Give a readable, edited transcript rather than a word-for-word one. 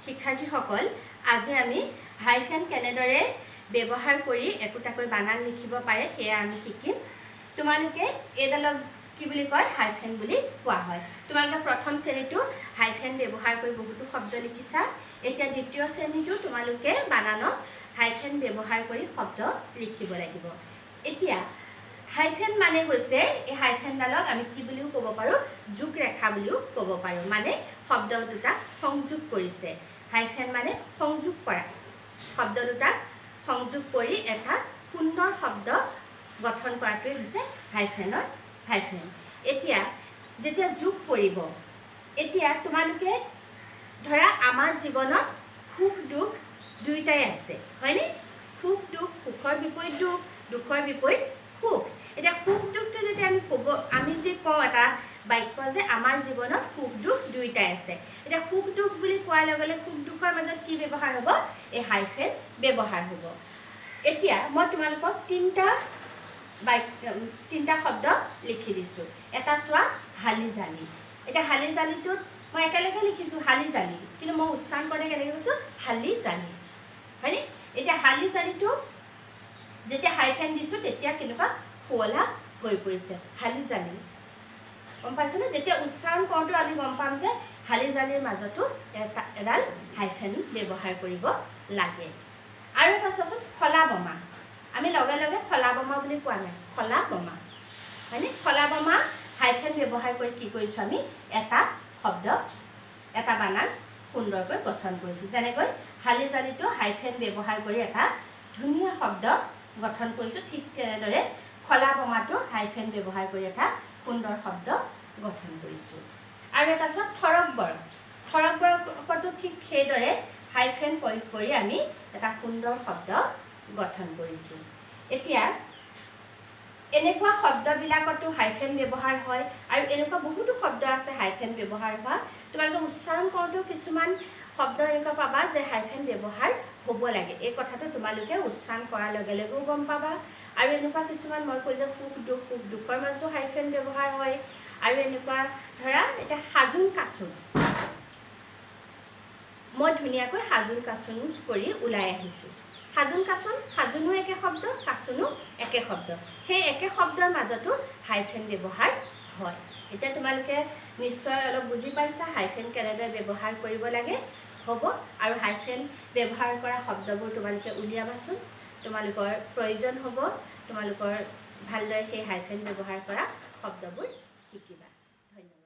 শিক্ষাৰ্থীসকল, আজি আমি হাইফেন কেনেদৰে ব্যৱহাৰ কৰি একোটাকৈ বানান লিখিব পাৰে সেয়া আমি শিকিম। তোমালোকে এইডালক কি বুলি কয়? হাইফেন বুলি কোৱা হয়। তোমালোকে প্ৰথম শ্ৰেণীটো হাইফেন ব্যৱহাৰ কৰি বহুতো শব্দ লিখিছা। এতিয়া দ্বিতীয় শ্ৰেণীটো তোমালোকে বানানত হাইফেন ব্যৱহাৰ কৰি শব্দ লিখিব লাগিব। এতিয়া হাইফেন মানে হৈছে, এই হাইফেনডালক আমি কি বুলিও ক'ব পাৰোঁ? যোগ ৰেখা বুলিও ক'ব পাৰোঁ। মানে শব্দ দুটাক সংযোগ কৰিছে। হাইফেন মানে সংযোগ কৰা, শব্দ দুটাক সংযোগ কৰি এটা সুন্দৰ শব্দ গঠন কৰাটোৱে হৈছে হাইফেনৰ হাইফেন। এতিয়া যেতিয়া যোগ কৰিব, এতিয়া তোমালোকে ধৰা আমাৰ জীৱনত সুখ দুখ দুয়োটাই আছে, হয়নে? সুখ দুখ, সুখৰ বিপৰীত দুখ, দুখৰ বিপৰীত সুখ। এতিয়া সুখ দুখটো যেতিয়া আমি ক'ব, আমি যে কওঁ এটা বাক্য যে আমাৰ জীৱনত সুখ দুখ দুয়োটাই আছে। এতিয়া সুখ দুখ বুলি কোৱাৰ লগে লগে সুখ দুখৰ মাজত কি ব্যৱহাৰ হ'ব? এই হাইফেন ব্যৱহাৰ হ'ব। এতিয়া মই তোমালোকক তিনিটা বাক্য, তিনিটা শব্দ লিখি দিছোঁ। এটা চোৱা, হালি জালি। এতিয়া হালি জালিটোত মই একেলগে লিখিছোঁ হালি জালি, কিন্তু মই উচ্চাৰণ কৰোঁতে কেনেকৈ কৈছোঁ? হালি জালি, হয়নে? এতিয়া হালি জালিটো যেতিয়া হাইফেন দিছোঁ তেতিয়া কেনেকুৱা শুৱলা হৈ পৰিছে, হালি জালি। গম পাইছেনে? যেতিয়া উচ্চাৰণ কৰোঁতেও আমি গম পাম যে হালি জালিৰ মাজতো এটা এডাল হাইফেন ব্যৱহাৰ কৰিব লাগে। আৰু এটা চোৱাচোন, খলা বমা। আমি লগে লগে খলা বমা বুলি কোৱা নাই, খলা বমা, হয়নে? খলা বমা হাইফেন ব্যৱহাৰ কৰি কি কৰিছোঁ আমি? এটা শব্দ, এটা বানান সুন্দৰকৈ গঠন কৰিছোঁ। যেনেকৈ হালি জালিটো হাইফেন ব্যৱহাৰ কৰি এটা ধুনীয়া শব্দ গঠন কৰিছোঁ, ঠিক তেনেদৰে খলা বমাটো হাইফেন ব্যৱহাৰ কৰি এটা সুন্দৰ শব্দ গঠন কৰিছোঁ। আৰু এটা চোৱা, থৰক বৰক। থৰক বৰকতো ঠিক সেইদৰে হাইফেন প্ৰয়োগ কৰি আমি এটা সুন্দৰ শব্দ গঠন কৰিছোঁ। এতিয়া এনেকুৱা শব্দবিলাকতো হাইফেন ব্যৱহাৰ হয়, আৰু এনেকুৱা বহুতো শব্দ আছে হাইফেন ব্যৱহাৰ হোৱা। তোমালোকে উচ্চাৰণ কৰোঁতেও কিছুমান শব্দ এনেকুৱা পাবা যে হাইফেন ব্যৱহাৰ হ'ব লাগে। এই কথাটো তোমালোকে উচ্চাৰণ কৰাৰ লগে লগেও গম পাবা। আৰু এনেকুৱা কিছুমান মই কৈ যে সুখ দুখ, সুখ দুখৰ মাজতো হাইফেন ব্যৱহাৰ হয়। আৰু এনেকুৱা ধৰা এতিয়া সাজোন কাচোন, মই ধুনীয়াকৈ সাজোন কাচোন কৰি ওলাই আহিছোঁ। সাজোন কাচোন, সাজোনো একে শব্দ, কাচোনো একে শব্দ। সেই একে শব্দৰ মাজতো হাইফেন ব্যৱহাৰ হয়। এতিয়া তোমালোকে নিশ্চয় অলপ বুজি পাইছা হাইফেন কেনেদৰে ব্যৱহাৰ কৰিব লাগে হ'ব। আৰু হাইফেন ব্যৱহাৰ কৰা শব্দবোৰ তোমালোকে উলিয়াবাচোন, তোমালোকৰ প্ৰয়োজন হ'ব। তোমালোকৰ ভালদৰে সেই হাইফেন ব্যৱহাৰ কৰা শব্দবোৰ শিকিবা। ধন্যবাদ।